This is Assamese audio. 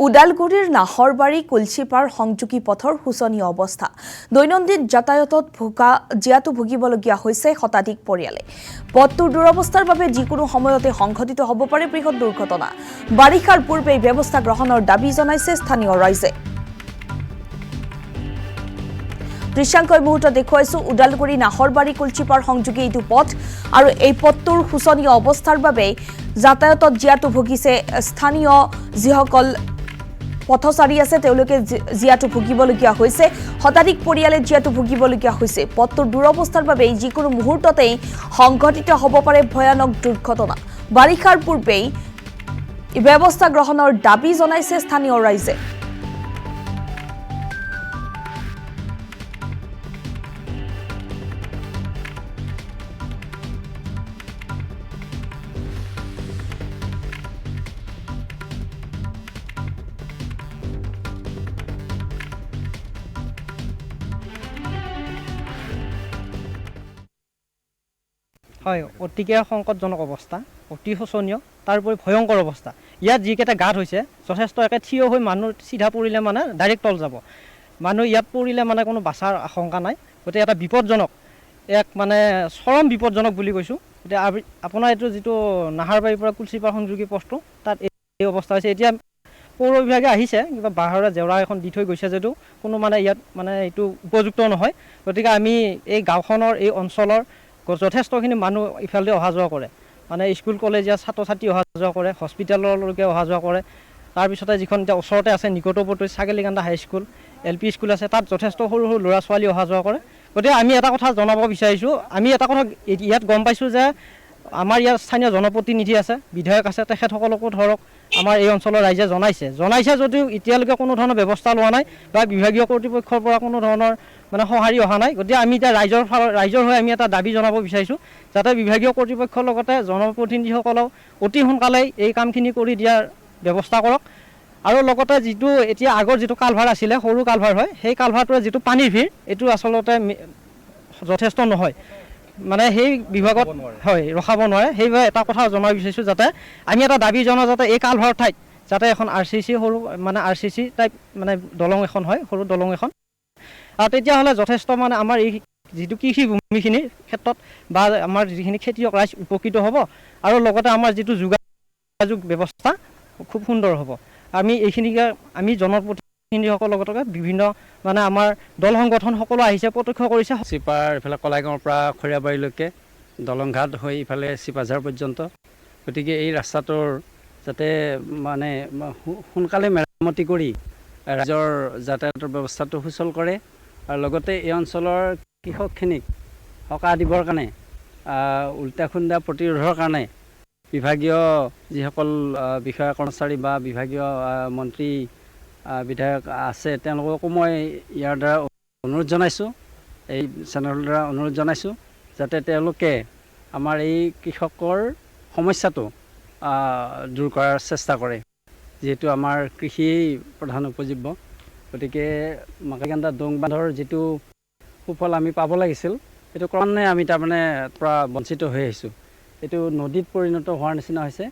ওদালগুৰিৰ নাহৰবাৰী কুলচিপাৰ সংযোগী পথৰ শোচনীয় অৱস্থা। দৈনন্দিন যাতায়াতত জীয়াতু ভুগিবলগীয়া হৈছে শতাধিক পৰিয়ালে। পথটোৰ দুৰৱস্থাৰ বাবে যিকোনো সময়তে সংঘটিত হ'ব পাৰে বৃহৎ দুৰ্ঘটনা। বাৰিষাৰ পূৰ্বেই ব্যৱস্থা গ্ৰহণৰ দাবী জনাইছে স্থানীয় ৰাইজে। দৃশ্যাংক এই মুহূৰ্তত দেখুৱাইছো ওদালগুৰি নাহৰবাৰী কুলচিপাৰ সংযোগী এইটো পথ আৰু এই পথটোৰ শোচনীয় অৱস্থাৰ বাবে যাতায়াতত জীয়াতু ভুগিছে স্থানীয় যিসকল পথচাৰী আছে, তেওঁলোকে জীয়াতু ভুগিবলগীয়া হৈছে। শতাধিক পৰিয়ালে জীয়াতু ভুগিবলগীয়া হৈছে। পথটোৰ দুৰৱস্থাৰ বাবে যিকোনো মুহূৰ্ততেই সংঘটিত হ'ব পাৰে ভয়ানক দুৰ্ঘটনা। বাৰিষাৰ পূৰ্বেই ব্যৱস্থা গ্ৰহণৰ দাবী জনাইছে স্থানীয় ৰাইজে। হয়, অতিকে সংকটজনক অৱস্থা, অতি শোচনীয়, তাৰোপৰি ভয়ংকৰ অৱস্থা। ইয়াত যিকেইটা গাঁত হৈছে যথেষ্ট একে থিয় হৈ মানুহ চিধা পৰিলে মানে ডাইৰেক্ট তল যাব। মানুহ ইয়াত পৰিলে মানে কোনো বাচাৰ আশংকা নাই। গতিকে এটা বিপদজনক, এক মানে চৰম বিপদজনক বুলি কৈছোঁ। এতিয়া আপোনাৰ এইটো যিটো নাহৰবাৰীৰ পৰা কুলচিপাৰ সংযোগী পথটো, তাত এই অৱস্থা হৈছে। এতিয়া পৌৰ বিভাগে আহিছে, কিবা বাঁহৰে জেওৰা এখন দি থৈ গৈছে যদিও কোনো মানে ইয়াত মানে এইটো উপযুক্ত নহয়। গতিকে আমি এই গাঁওখনৰ এই অঞ্চলৰ যথেষ্টখিনি মানুহ ইফালেদি অহা যোৱা কৰে, মানে স্কুল কলেজীয়া ছাত্ৰ ছাত্ৰী অহা যোৱা কৰে, হস্পিটেললৈকে অহা যোৱা কৰে। তাৰপিছতে যিখন এতিয়া ওচৰতে আছে নিকটৱৰ্তী ছাগেলীকান্দা হাইস্কুল, এল পি স্কুল আছে, তাত যথেষ্ট সৰু সৰু ল'ৰা ছোৱালী অহা যোৱা কৰে। গতিকে আমি এটা কথা জনাব বিচাৰিছোঁ, আমি এটা কথা ইয়াত গম পাইছোঁ যে আমাৰ ইয়াত স্থানীয় জনপ্ৰতিনিধি আছে, বিধায়ক আছে, তেখেতসকলকো ধৰক আমাৰ এই অঞ্চলৰ ৰাইজে জনাইছে যদিও এতিয়ালৈকে কোনো ধৰণৰ ব্যৱস্থা লোৱা নাই বা বিভাগীয় কৰ্তৃপক্ষৰ পৰা কোনো ধৰণৰ মানে সঁহাৰি অহা নাই। গতিকে আমি এতিয়া ৰাইজৰ হৈ আমি এটা দাবী জনাব বিচাৰিছোঁ যাতে বিভাগীয় কৰ্তৃপক্ষৰ লগতে জনপ্ৰতিনিধিসকলেও অতি সোনকালেই এই কামখিনি কৰি দিয়াৰ ব্যৱস্থা কৰক। আৰু লগতে যিটো এতিয়া আগৰ যিটো কালভাৰ আছিলে, সৰু কালভাৰ হয়, সেই কালভাৰটোৱে যিটো পানীৰ ভিৰ, এইটো আচলতে যথেষ্ট নহয়, মানে সেই বিভাগত হয় ৰখাব নোৱাৰে। সেইবাবে এটা কথা জনাব বিচাৰিছোঁ যাতে আমি এটা দাবী জনাওঁ যাতে এই কালভাৰৰ ঠাইত যাতে এখন আৰ চি চি সৰু মানে আৰ চি চি টাইপ মানে দলং এখন হয়, সৰু দলং এখন, আৰু তেতিয়াহ'লে যথেষ্ট মানে আমাৰ এই যিটো কৃষিভূমিখিনিৰ ক্ষেত্ৰত বা আমাৰ যিখিনি খেতিয়ক ৰাইজ উপকৃত হ'ব আৰু লগতে আমাৰ যিটো যোগাযোগ ব্যৱস্থা খুব সুন্দৰ হ'ব। আমি এইখিনিকে আমি জনপ্ৰতিনিধিসকলৰ লগতে বিভিন্ন মানে আমাৰ দল সংগঠন সকলো আহিছে, প্ৰত্যক্ষ কৰিছে। চিপাৰ ইফালে কলাইগাঁৱৰ পৰা খৰিয়াবাৰীলৈকে দলংঘাট হৈ ইফালে চিপাঝাৰ পৰ্যন্ত, গতিকে এই ৰাস্তাটোৰ যাতে মানে সোনকালে মেৰামতি কৰি ৰাইজৰ যাতায়াতৰ ব্যৱস্থাটো সুচল কৰে আৰু লগতে এই অঞ্চলৰ কৃষকখিনিক সকাহ দিবৰ কাৰণে, উল্টা খুন্দা প্ৰতিৰোধৰ কাৰণে বিভাগীয় যিসকল বিষয়া কৰ্মচাৰী বা বিভাগীয় মন্ত্ৰী বিধায়ক আছে, তেওঁলোককো মই ইয়াৰ দ্বাৰা অনুৰোধ জনাইছোঁ, এই চেনেলৰ দ্বাৰা অনুৰোধ জনাইছোঁ যাতে তেওঁলোকে আমাৰ এই কৃষকৰ সমস্যাটো দূৰ কৰাৰ চেষ্টা কৰে। যিহেতু আমাৰ কৃষিয়েই প্ৰধান উপজীৱ্য, গতিকে মাকাইকান্দা দং বান্ধৰ যিটো সুফল আমি পাব লাগিছিল সেইটো ক্ৰমান্বয়ে আমি তাৰমানে পৰা বঞ্চিত হৈ আহিছোঁ। এইটো নদীত পৰিণত হোৱাৰ নিচিনা হৈছে।